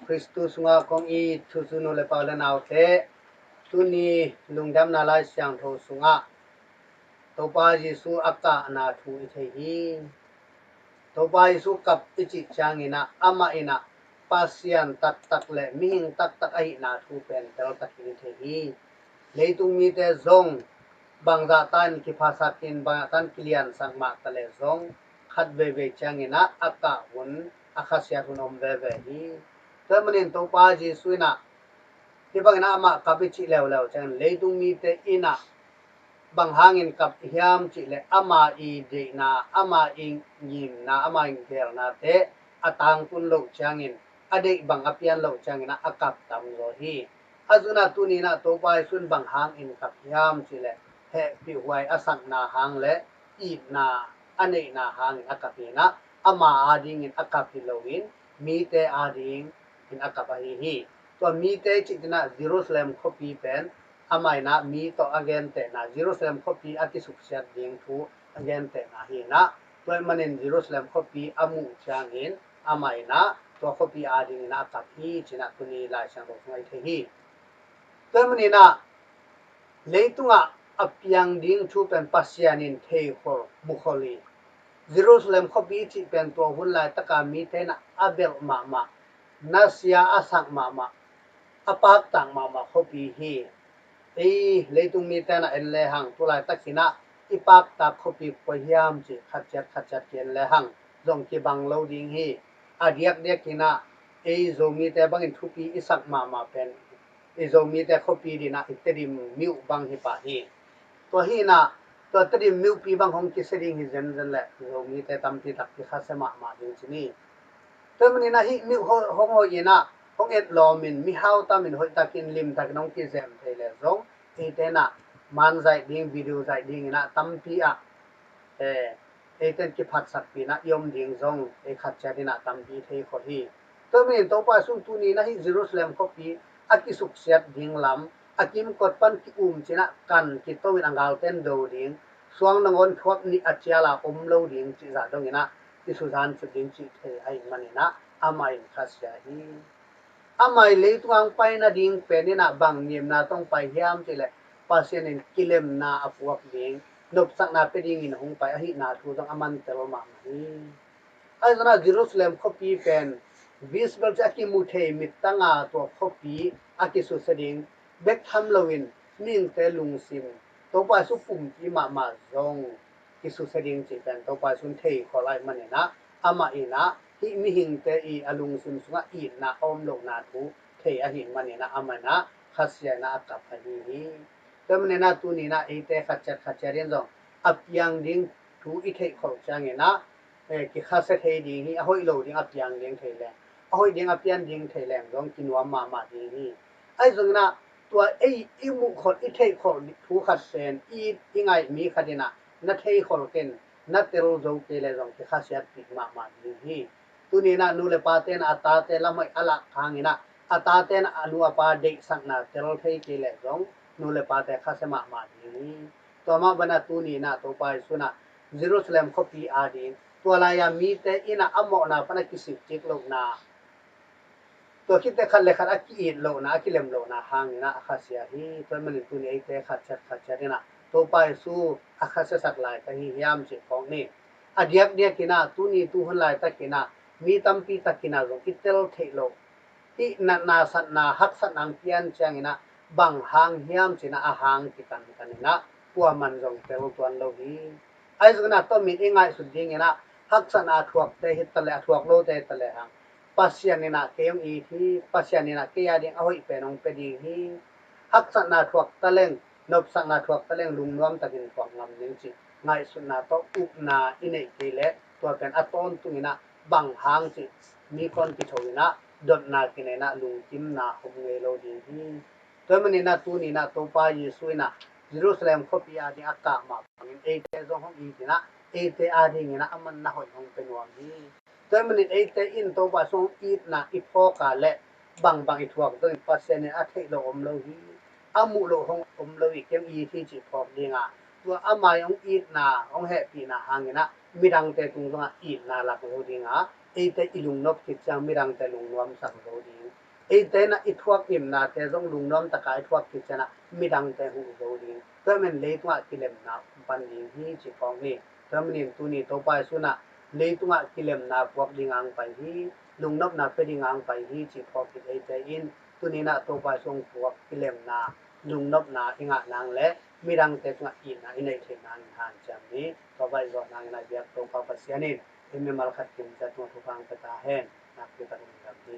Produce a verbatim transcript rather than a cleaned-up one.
Khristu sungah kong it thu cu nu le pa u le naute, tuni lungdamna Lai Siangtho sungah Topa Jesuh a kahna thu i thei hi. Topa Jesuh kap i cih ciangin ah amah in ah Pasian taktak le mihing taktak ahihna thu pen teltakin i thei hi. Leitung mite zong bangzah ta in kiphasak in, bangzah ta in kiliansak mah ta le zong khat veivei ciangin ah a kah hun, a khasiat hun om veve hi. Tua ahih manin Topa Jesuh in ah hih bangin ah amah kap i cih leuleu ciangin leitung mite in ah bang hangin kap hiam cih leh ama i deihna, ama i ngimna, ama i geelnate a tangtun loh ciangin, a deih bang a pian loh ciangin ah a kap tamzaw hi. A zunah tuni in ah Topa Jesuh in bang hangin kap hiam cih leh hehpihhuai a sakna hang le itna a neihna hangin a kap hi in ah, ama adingin a kap hi loin mite adingin a kap ahi hi. Tua mite cih in ah Jerusalem khuapi pen amah in ah mi tawh a gentehna, Jerusalem khuapi a kisuksiat ding thu a gentehna hi in ah, tua ahih manin Jerusalem khuapi a muh ciangin amah in ah tua khuapi adingin ah a kap hi ci in ah tuni Lai Siangtho sungah i thei hi. Tua ahih manin ah leitungah a piang ding thu pen Pasian in theikhol, mukhol hi. Jerusalem khuapi cih pen tua hun laitaka mite in ah a belh mahmah, nasia a sak mahmah, a paktak mahmah khuapi hi. Ei leitung mite in ah en lehang tu laitakin ah i paktak khuapi kua hiam cih khatciat khatciat ki-en lehang zong kibang lo ding hi. A diakdiakin ah ei Zomite bangin thupi i sak mahmah pen i Zomite khuapi ding ah i Tedim myuh bang hi pah hi. Tua hi in ah tua Tedim myuhpi bang hong kisia ding hi zenzen leh Zomite tampi tak kikhasia mahmah ding ci ni. Tua ahih manin ah hih myuh ho-, hong hoih in ah hong etlawm in mihau tam in hoihtakin limtakin hong kizem thei leh zong eite in ah man zaih ding, video zaih dingin ah tampi ah eh, eite in kiphatsakpi in ah i om ding zong ei khatciat in ah tampi theikhol hi. Tua ahih manin Topa Jesuh in tuni in ah hih Jerusalem khuapi a kisuksiat ding lam, a kimkot pan ki-um ci in ah kan kito in a galte in do ding, suang nangawn khuap nih a cial a om lo ding cih zah dongin ah i suzan cip ding cih thei ahih manin ah amah in khasia hi. Amah i leitung ah hong pai nading pen in ah bang ngimna tawh hong pai hiam cih leh Pasian in kilemna a puak ding, nopsakna pia dingin hong pai ahihna thu zong a mantel mahmah hi. Ahi zongin ah Jerusalem khuapi pen vis bel ci a kimu thei mittang a tua khuapi a kisusia ding bek tham loin mihingte lungsim, Topa Jesuh pumpi mahmah zong kisusia ding cih pen Topa Jesuh in theikhol ahih manin ah amah in ah hih mihingte i a lungsim sungah itna a om lohna thu thei ahih manin ah amah in ah khasia in ah a kap ahi hi. Tua ahih manin ah tuni in ah eite khatciat khatciat in zong a piang ding thu i theihkholh ciangin ah eh, kikhasia thei ding hi. A hoih lo ding a piang ding thei leng, a hoih ding a pian ding thei leng zong kinuam mahmah ding hi. Ahi zongin ah tua ei i muhkholh, i theihkholh thu khat pen i, i ngaih mi khat in ah na theikhol kei in, na tel zo kei leh zong kikhasiatpih mahmah ding hi. Tuni in ah nu le pate in ah a tate lam hoih a lak hangin ah a tate in ah a nu a pa deihsakna tel thei kei leh zong nu le pate khasia mahmah ding hi. Tua mah bangin ah tuni in ah Topa Jesuh in ah Jerusalem khuapi ading, tua lai-a mite in ah a mawhna pan a kisik kik lohna, tua khit teh khat le khat a ki-it lohna, a kilem lohna hangin ah a khasia hi. Tua ahih manin tuni eite khatciat khatciat in ah Topa Jesuh a khasiasak lai ka hi hiam cih phawk ni. A diakdiakin ah tuni tuhun laitakin ah mi tampi takin ah zong i tel theih loh hih natna satna haksatna hong pian ciangin ah bang hang hiam ci in ah a hang kikankan in ah kuaman zong tel tuan lo hi. Ahi zongin ah tua mit i ngaihsut dingin ah haksatna a thuakte hi ta leh a thuak lote hi ta lehang Pasian in ah kei hong it hi, Pasian in ah kei ading a hoih pen hong pia ding hi. Haksatna a thuak ta leng, nopsakna a thuak ta leng lungnuam takin thuak ngam ding cih ngaihsutna tawh upna i neih kei leh tua pen a tawntungin ah bang hang cih mi kong kitho in ah dotna kinei in ah lungkimna om ngei lo ding hi. Tua ahih manin ah tuni in ah Topa Jesuh in ah Jerusalem khuapi ading a kah mah bangin eite zong hong it in ah eite adingin ah a manna hoih hong pia nuam hi. Tua ahih manin eite in Topa Jesuh hong itna i phawk a leh bangbang i thuak dongin Pasian in a theih loh om lo hi. A muh loh hong om lo hi, kei hong it hi cih phawk ding a, tua ama hong itna, hong hehpihna hangin ah midangte tung zongah itna lak zo ding a, eite i lungnop khit ciang midangte lungnuamsak zo ding. Eite in ah i thuak ngimnate zong lungnuam takin i thuak khit ciangin ah midangte huh zo ding. Tua ahih manin leitungah kilemna hong pan ding hi cih phawk ni. Tua ahih manin tuni Topa Jesu in ah leitungah kilemna puak dingin hong pai hi, lungnopna pia dingin hong pai hi cih phawk khit eite in tuni in ah Topa Jesu hong puak kilemna, lungnopna i ngah nang leh midangte tungah itna i neih theih nangin hanciam ni. Tua bang i zawh nangin ah biak Topa Pasian in ei mimal khat kim ciat tungah thupha hong pia ta hen. Nakpi takin lungdam hi.